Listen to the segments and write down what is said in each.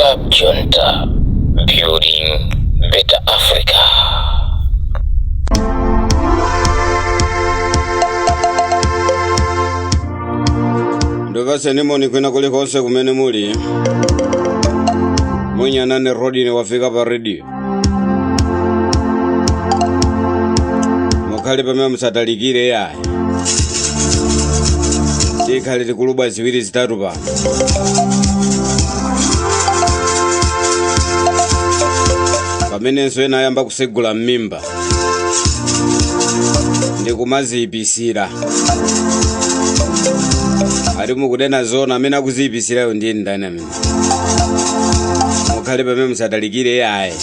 Club Junta, building better Africa. Ndipaseni moni kwina kulikonse kumene muli. Munyanane Rodine wafika pa radio. Mukhale pamene, musatalikire yayi. Tikhale tikulubwa ziwiri zitatu pano. Pamenenso ena ayamba kusegula m'mimba ndikumaziyipisira. Ali mukudena zona, amene akuziyipisirayo ndiye ndani amene? Mukhale pamene, musatalikire yayi.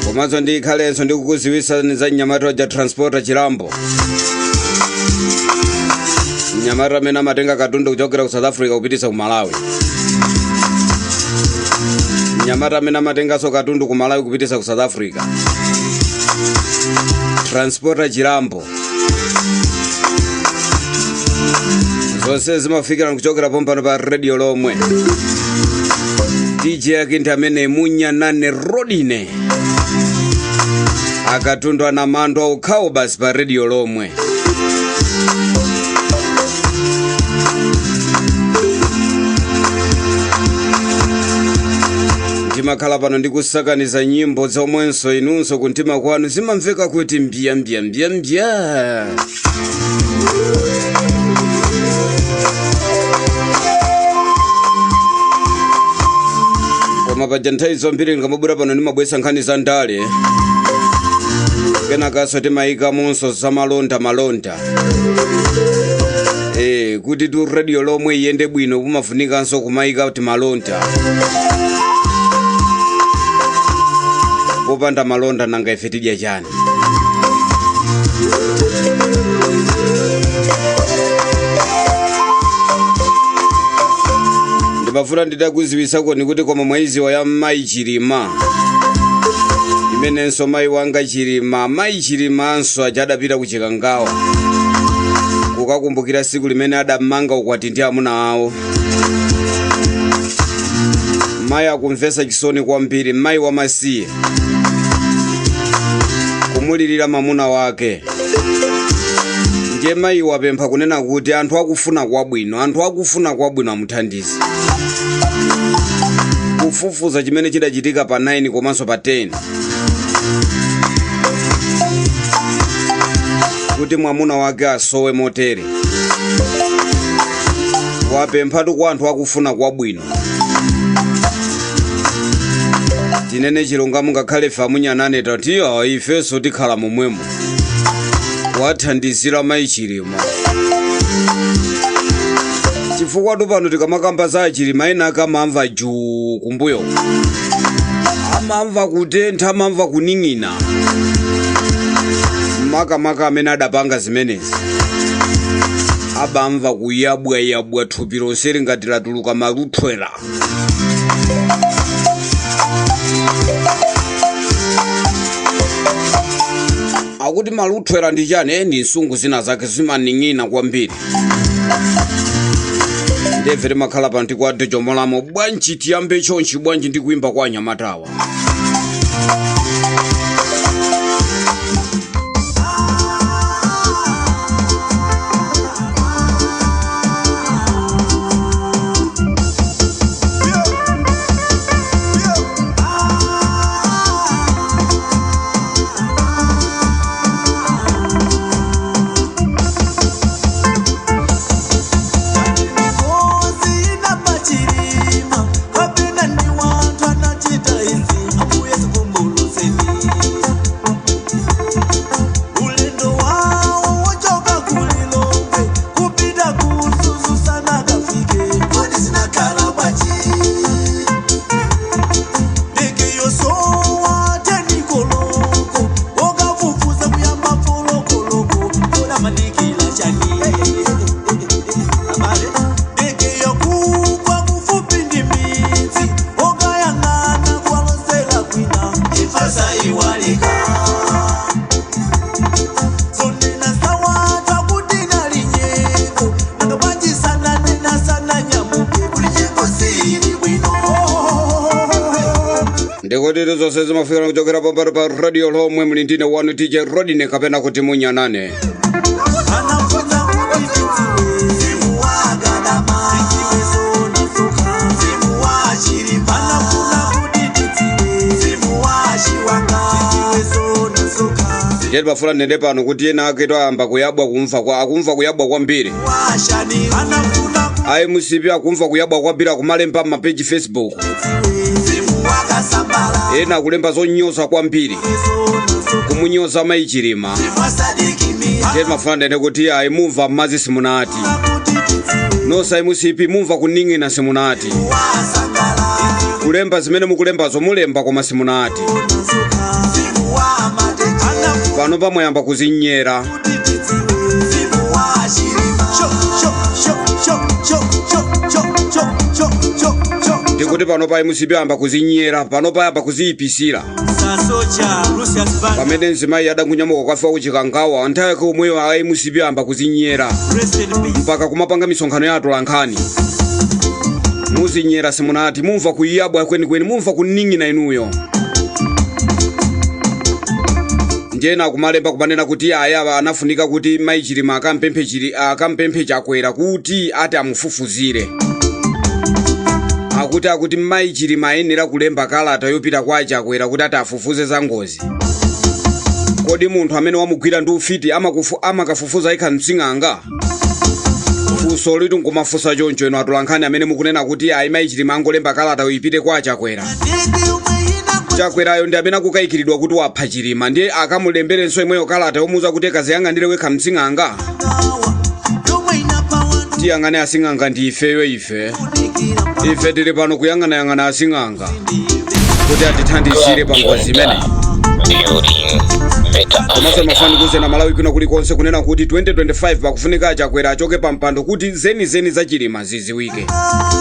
Komanso ndikhalenso ndikukuziwisani za mnyamata ja Transporter Chilambo, mnyamata amene amatenga katundu kuchokera ku South Africa kupitisa ku Malawi, mnyamata amene amatenganso katundu ku Malawi kupitisa ku South Africa. Transporter Chilambo, zonse zimafikira kuchokera pompano pa radio lomwe. DJ yake ndi amene Munyanane Rodine, akatundu anamandwa okhawo basi pa radio lomwe. Ndimakhala pano ndikusakaniza nyimbo zomwenso inunso kumtima kwanu zimamveka kuti mbiya mbiya mbiya mbiya. Koma paja nthawi zambiri ndikamabwera pano ndimabwesa nkhani za ndale, kenakaso timayikamonso zamalonda malonda kuti tu radio lomwe iyende bwino kumafunikanso kumayika timalonda. Popanda malonda nanga ife tidya chani? Ndimafuna nditakuziwisakoni kuti koma mwaiziwa ya mayi Chilima, imenenso mayi wanga Chilima, mayi Chilimanso aja adapita ku Chikangawa kukakumbukira siku limene adamanga ukwati ndi amuna awo. Mayi akumvesa chisoni kwambiri, mayi wamasiye, kumulirira mamuna wake. Ndiye mayi wapempha kunena kuti anthu akufuna kwabwino, anthu akufuna kwabwino amuthandize kufufuza chimene chidachitika pa 9 komanso pa 10 kuti mwamuna wake asowe motere. Wapemphatu kwa anthu akufuna kwabwino. Tinene chilungamo, ngakhale ife amunyanane tatiya, ifenso tikhala momwemo wathandizira mayi Chilima, chifukwa pano tikamakamba za Chilima ena akamamva juu kumbuyo, amamva kutentha, amamva kuning'ina, makamaka amene adapanga zimenezi abamva kuyabwayabwa thupi lonse ngati latuluka maluthwera. Akuti maluthwera ndi chani? Ndi nsungu zina zake zimaning'ina kwambiri. Ndebve timakhala pano tikwate chomolamo bwanji, tiyambe chonchi bwanji ndi kuimba kwa anyamatawa. Ngozi inapachilima kapena ni wanthu anachita izi. Ndikuti zonse zimafikira kuchokera pambali pa radio lomwe muli ndine wanu TJ Rodine kapena kuti munyanane. Anafuna kuti tidziwe mzimu wa Gadama, tidziwe zona soka, mzimu wa Chilima. Anafuna kuti tidziwe mzimu wa Chiwanga, tidziwe zona soka, Ndiye pafuna nene pano kuti ena ake toyamba kuyabwa kumva kwa akumva kuyabwa kwambiri. wa Shani. Anafuna kuti Ayi musipi akumva kuyabwa kwambiri akumalemba m'mapeji Facebook. tidziwe mzimu wa Kasambala, Ena akulemba zonyoza kwambiri. zona soka, Kumunyoza mayi Chilima. mzimu wa Sadiki Mia. Ndiye mafuna nene kuti ayi mumva m'madzi simunati. Anafuna kuti tidziwe Nonse ayi musipi mumva kuning'ina simunati. wa Sangala, Kulemba zimene mukulembazo mulemba koma simunati. zona soka, mzimu wa Mateche. Anafuna Pano pamwayamba kuzinyera. kuti tidziwe mzimu wa Chilima. Sho, sho, sho, sho, sho, sho, sho, sho, sho, sho, sho. Ndikuti pano pa MCP ayamba kuzinyera, pano payamba kuziyipisira. Sasocha Lucius Banda, Pamene mzimayi adankunyamuka kwafa kuchikangawa, nthawi yake omweyo a MCP ayamba kuzinyera. rest in peace. Mpaka kumapanga misonkhano ya atolankhani. Muzinyera simunati, mumva kuyabwa kwenikweni, mumva kuning'ina inuyo. Njena akumalemba kumanena kuti aya anafunika kuti mayi Chilima akampemphe chili akampemphe Chakwera kuti ati amufufuzire. Akuti mayi Chilima ayenera kulemba kalata yopita kwa Chakwera kuti ati afufuze za ngozi. Kodi munthu amene wamugwira ndi ufiti amakafufuza yekha msing'anga? Funso litu nkumafunsa choncho inu atolankhani amene mukunena kuti ayi mayi Chilima angolemba kalata ipite kwa Chakwera. Ndege umwe ina Chakwerayo ndi amene akukayikiridwa kuti wapha Chilima, ndiye akamulemberenso imweyo kalata yomuuza kuti akaziyang'anire wekha msing'anga. ngawa, yomwe inapa wantu Tiyang'ane asing'anga ndi ifeyo ife. kudikira Ife tili pano kuyang'anayang'ana asing'anga kuti atithandizire Club pa ngozi imeneyi. Junta, building better Komanso Africa. mafani kuzena Malawi kwina kulikonse kunena kuti 2025 pakufunika Chakwera achoke pa mpando kuti zenizeni za Chilima ziziwike.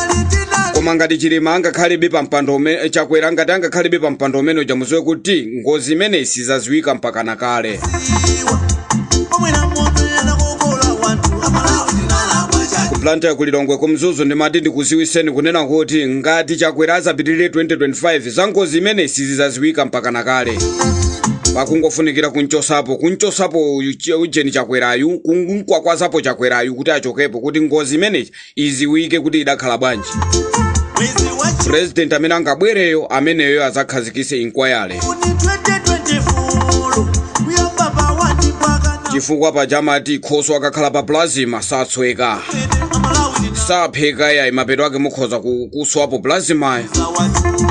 Alitinali Koma ngati Chilima angakhalebe pa mpando umene Chakwera ngati angakhalebe pa mpando umene uja muziwe kuti ngozi imeneyi sizaziwika mpaka nakale. iwa, omwe na moto yanakokola wantu, Amalawi tinalakwa chani. Ku Blantyre kulilongwe kumzuzu ndimati ndikuziwiseni kunena kuti ngati Chakwera azapitirire 2025 za ngozi imeneyi sizizaziwika mpaka nakale. Pakungofunikira kunchosapo ujeni Chakwerayu, kunkwakwazapo Chakwerayu kuti achokepo kuti ngozi imeneyi iziwike kuti idakhala bwanji. Mwezi wa President amene angabwereyo ameneyo azakhazikise inquiry. Juni 2024, kuyamba pa wani mpaka na Chifukwa pajamati khoso akakhala pa plasma satsweka. Amalawi tinalakwa Sapheka yayi, mapeto ake mukhoza kuswapo plasmayo. wanthu.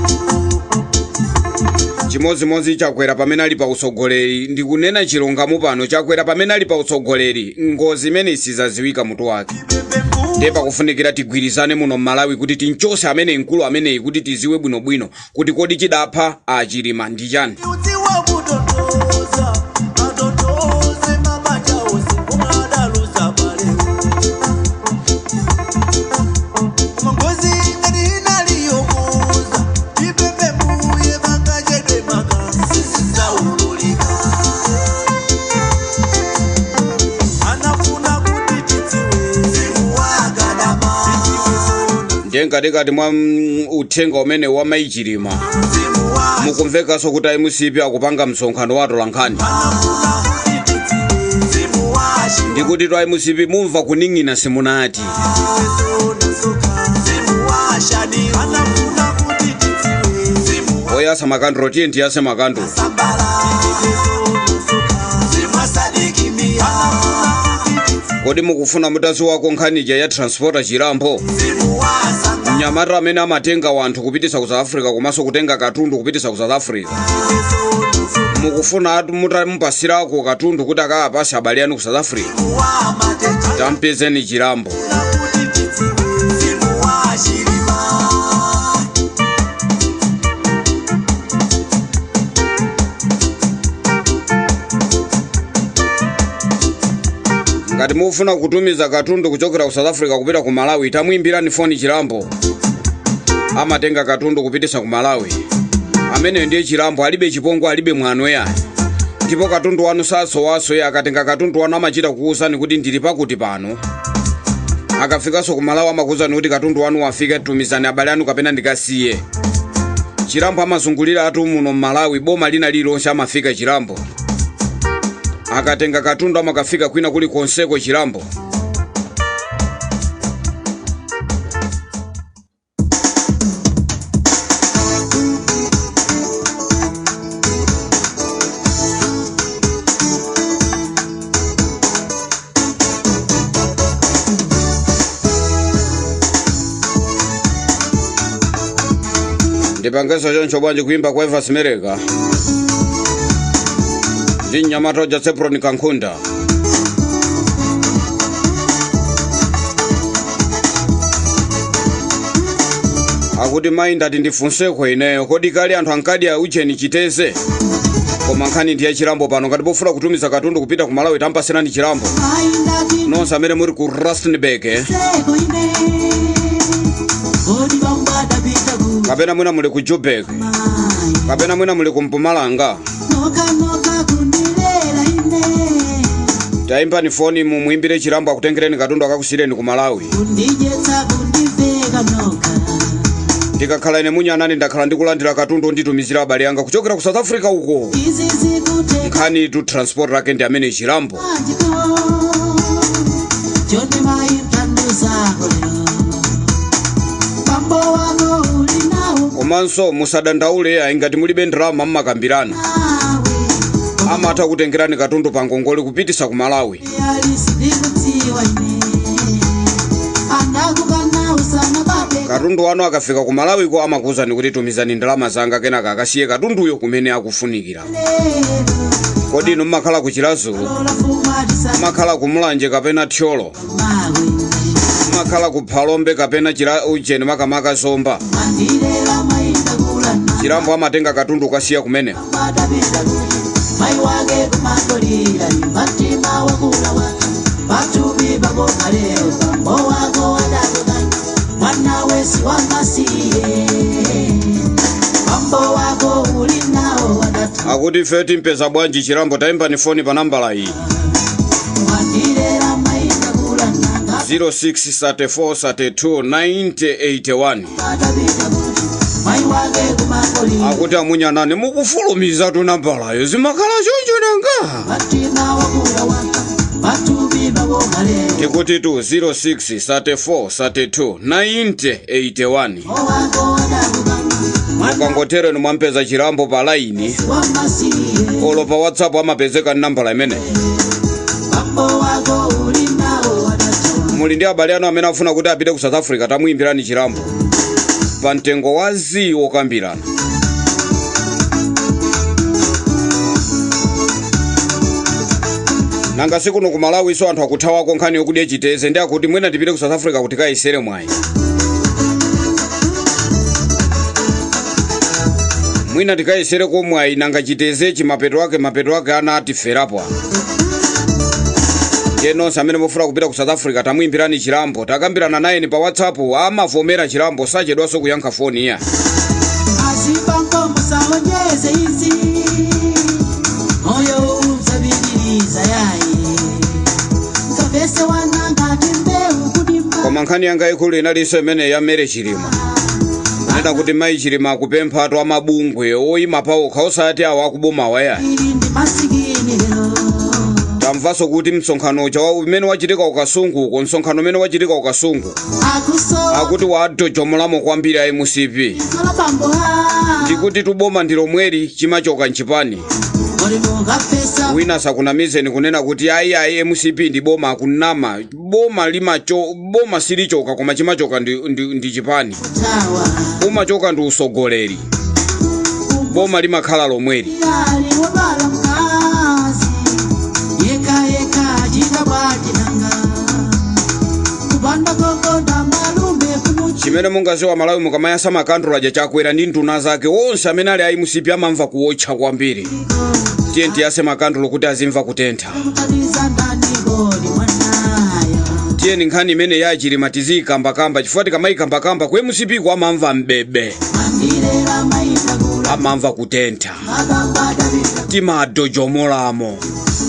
Chimodzimodzi Chakwera pamene ali pa utsogoleri, ndikunena chilungamo pano, Chakwera pamene ali pa utsogoleri ngozi imene sizaziwika mutu wake. Bembe mbu Ndiye pakufunikira tigwirizane muno m'Malawi kuti tinchose amene mkulu ameneyi kuti tiziwe bwinobwino kuti kodi chidapha achilima ndi chani. Udziwa kutondoza, atondoze mabanja onse omwe adaluza balewo. Koma ngozi ngati inali yokuza, tipemphe Mbuye pakachedwe maka, sizizaululika. Anafuna kuti tidziwe mzimu wa Gadama, tidziwe zona, Ndiye mkatikati mwa uthenga umene wa mayi Chilima mzimu wa mukumvekanso kuti MCP akupanga msonkhano wa atolankhani. Anafuna kuti tidziwe mzimu wa Chiwanga. Ndikuti twa MCP mumva kuning'ina simunati. Oyasa makandro tiye ndiyase makandro. Kodi mukufuna mutaziwako nkhanija ya transporter Chilambo? Mnyamata amene amatenga wanthu kupitisa ku South Africa komanso kutenga katundu kupitisa ku South Africa. Mukufuna mutamupasirako katundu kuti akapase abale anu ku South Africa? Tampezeni Chilambo. Ngati mukufuna kutumiza katundu kuchokera ku South Africa kupita ku Malawi, tamwimbirani foni Chilambo. Amatenga katundu kupitisa ku Malawi. Ameneyo ndiye Chilambo, alibe chipongwe, alibe mwano yayi. Ndipo katundu wanu sasowaso ye, akatenga katundu wanu amachita kukuwuzani kuti ndili pakuti pano. Akafikanso ku Malawi amakuwuzani kuti katundu wanu wafika, tumizani abale anu kapena ndikasiye. Chirambo amazungulira atu muno Mmalawi, boma lina lililonse amafika Chirambo. Akatenga katundu amakafika kwina kulikonseko Chirambo. Ndipangeso choncho bwanji kuimba kwa Evas Mereka ndi mnyamata uja Sepron Kankhunda. Akuti mayi, ndati ndifunseko ineyo, kodi kale anthu ankadya ucheni chiteze? Koma nkhani ndiye Chirambo pano. Ngati pofuna kutumiza katundu kupita ku Malawi, tampasenani Chirambo. Nonse amene muli ku Rustenburg, kapena mwina muli ku Joburg, kapena mwina muli ku Mpumalanga, tayimbani foni mumuimbire Chirambo akutengereni katundu akakusiyireni ku Malawi. Kundijetsa, kundiveka noka. Ndikakhala ine munyanani, ndakhala ndikulandira katundu onditumizira abale anga kuchokera ku South Africa uko. Izi zikuteka. Nkhani tu transport lake ndi amene Chirambo. Njiko chonde mayi, mtanduzako lero pambo wako uli nawo. Komanso musadandaule ayi, ngati mulibe ndalama mmakambirana. Nawe. Amatha kutengerani katundu pa ngongole kupitisa ku Malawi. Yali sindikudziwa ine anakukana usana babe. Katundu wanu akafika ku Malawiko amakuwuzani kuti tumizani ndalama zanga, kenaka akasiye katunduyo kumene akufunikira. Lero. Kodi inu mmakhala ku Chiradzulu, Lola fumatisa. mmakhala ku Mulanje kapena Thyolo, Mawe. mmakhala ku Phalombe kapena chira ujeni makamaka Zomba, Mandilela mayindakula. Chirambo amatenga katundu kasiya kumeneko. Madapita kuti mai wake kumangolira, mtima wakula waka pathupi pakoma lero pambo wako wadakukana mwana wesi wamasiye pambo wako uli nawo wadata. Akuti ife timpeza bwanji Chirambo? Tayimbani foni pa nambala iyi: Wandilela mayindakula nanga. 0634 32 9081. Madapita kuti mai wake kumangolira. Akuti amunyanani, mukufulumiza tu nambalayo, zimakhala choncho nanga? Mtima wakula waka pathupi pakoma lero. Tikuti tu 06 34 32 9081. Wako wadakukana mwana. Mukangotero inu mwampeza Chirambo pa laini. Wamasiye. Olo pa WhatsApp amapezeka nambala imene. Pambo wako uli nawo wadatoa. Muli ndi abale anu amene afuna kuti apite ku South Africa, tamuyimbirani Chirambo pa mtengo wa zii wokambirana. Nanga sikuno ku Malawi so anthu akuthawako nkhani yokudya chiteze, ndi akuti mwina tipite ku South Africa kuti kayisere mwayi, mwina tikayesereko mwayi. Nanga chiteze chimapeto ake, mapeto ake ana atiferapo apa. Ndiye nonse amene mufuna kupita ku South Africa, tamuyimbirani Chirambo, takambirana naye pa WhatsApp. Amavomera Chirambo, sachedwanso kuyankha foni iya. Azibambo musaonjeze izi, moyo umsabidiriza yayi msapese wanangati mbeu kudimba. Koma nkhani yanga ikulu inalinso imene ya Mary Chilima, kunena kuti mayi Chilima akupempha amabungwe oyima pawokha, osati awo akubomawa ya. Ili ndi masikini lero. Tamvanso kuti msonkhano uja umene wachitika ukasungu uko, msonkhano umene wachitika ukasungu, Akusowa. akuti wadojomolamo kwambiri a MCP. Kola bambo ha. Ndikuti tuboma ndi lomweri, chimachoka nchipani. Kodi mukapesa. Wina sakunamizeni kunena kuti ayi ayi, MCP ndi boma, akunama. Boma limacho, boma silichoka, koma chimachoka ndi chipani. Tawa. Umachoka ndi usogoleri, boma limakhala lomweri. Ali wabala mkazi yeka yeka chita bwachinanga kupanda kokonda malume kumuchi. Chimene mungaziwa Malawi, mukamayasa makandula aja Chakwera ndi nduna zake onse amene ali a MCP amamva kuwotcha kwambiri. Tiye tiyase makandulo kuti azimva kutentha. Mutatiza ndani kodi mwanayo? Tiyeni nkhani imene ya Chilima tiziyikambakamba, chifukwa tikamayikambakamba ku MCP ku amamva mbebe. Mandilera maindakula. Amamva kutentha. Magambadabika. Timadojomolamo.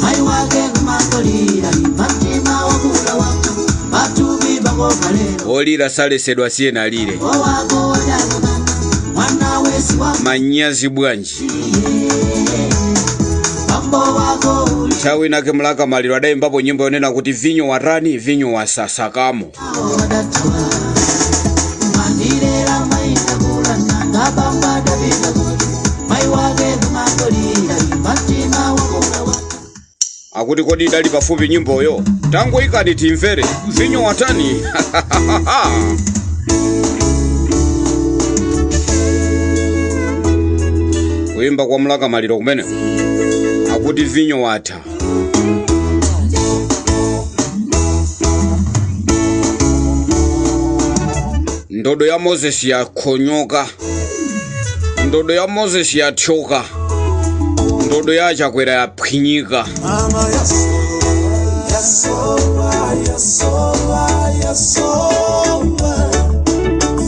Mai wake kumangolira, mtima wakula waka patupi pakoma lero. Olira salesedwa, siyena alire. Owako wadakukana mwana. Manyazi bwanji? Nthawi inake Mlaka Maliro adayimbapo nyimbo yonena kuti vinyo watani, vinyo wasasakamo. Akuti kodi idali pafupi nyimboyo? Tangoikani timvere. Vinyo watani? Kuyimba kwa Mlaka Maliro kumene akuti vinyo watha. Ndodo ya Moses yakhonyoka, ndodo ya Moses yathyoka, ndodo ya Chakwera yaphwinyika. Mama yasowa, yasowa, yasowa, yasowa,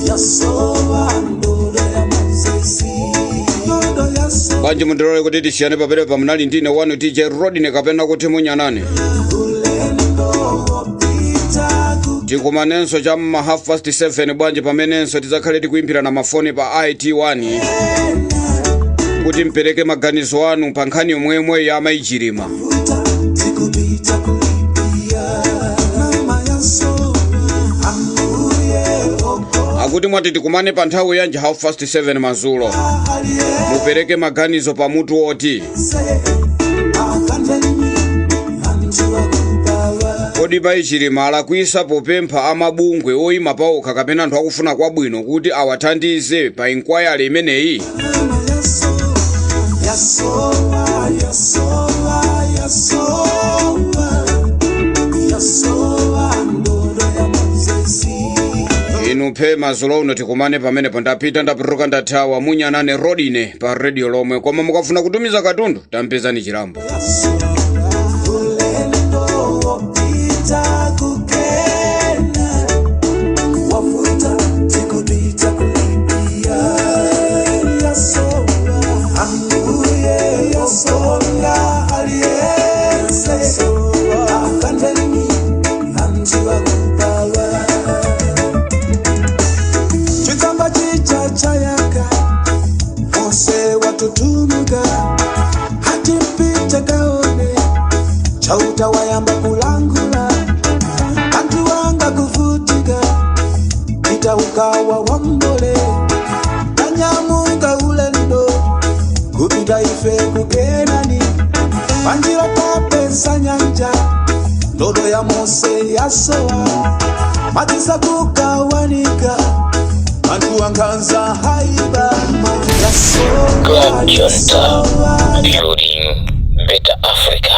yasowa, ndodo ya Moses, ndodo yasowa. Bwanji mundilole kuti tisiyane pamene pamunali ndine wanu DJ Rodney kapena kuti munyanane. Ulendo wopita ku Tikumanenso cha ma 7:30 bwanji, pamenenso tidzakhale tikuyimbirana mafoni pa IT1 kuti mpereke maganizo anu pa nkhani yomwemwe ya Mayi Chilima. Kuta zikupita kulipia. Mama yasowa, ambuye oko Akuti mwati tikumane pa nthawi yanji? 7:30 madzulo, mupereke maganizo pa mutu oti aliyese akandeni anthu akubawa. Kodi Mayi Chilima alakwisa popempha amabungwe oyima paokha kapena anthu akufuna kwabwino kuti awathandize pa inquiry imeneyi? Mama yasowa, yasowa, yasowa, yasowa, yasowa, ndodo ya Moses. Inu phe, madzulo uno tikumane pamenepo. Ndapita, ndapituka, ndathawa. Munyanane Rodine pa radio lomwe, koma mukafuna kutumiza katundu tampezani Chilambo. Ulendo wopita kukena wafuta tikupita kulipia. Yasowa, ambuye yosonga aliyense akandeni anthu akubawa. Chitsamba chicha chayaka, Mose watutumuka, hati mpite kaone Chauta wayamba kulangula anthu wanga kuvutika, pita ukawa wambole. Tanyamuka ulendo kupita ife kukenani, panjira tapesa nyanja, ndodo ya Mose yasowa, matisa kukawanika, anthu ankhanza haiba yasowa. Club Junta, Yasowa. building better Africa.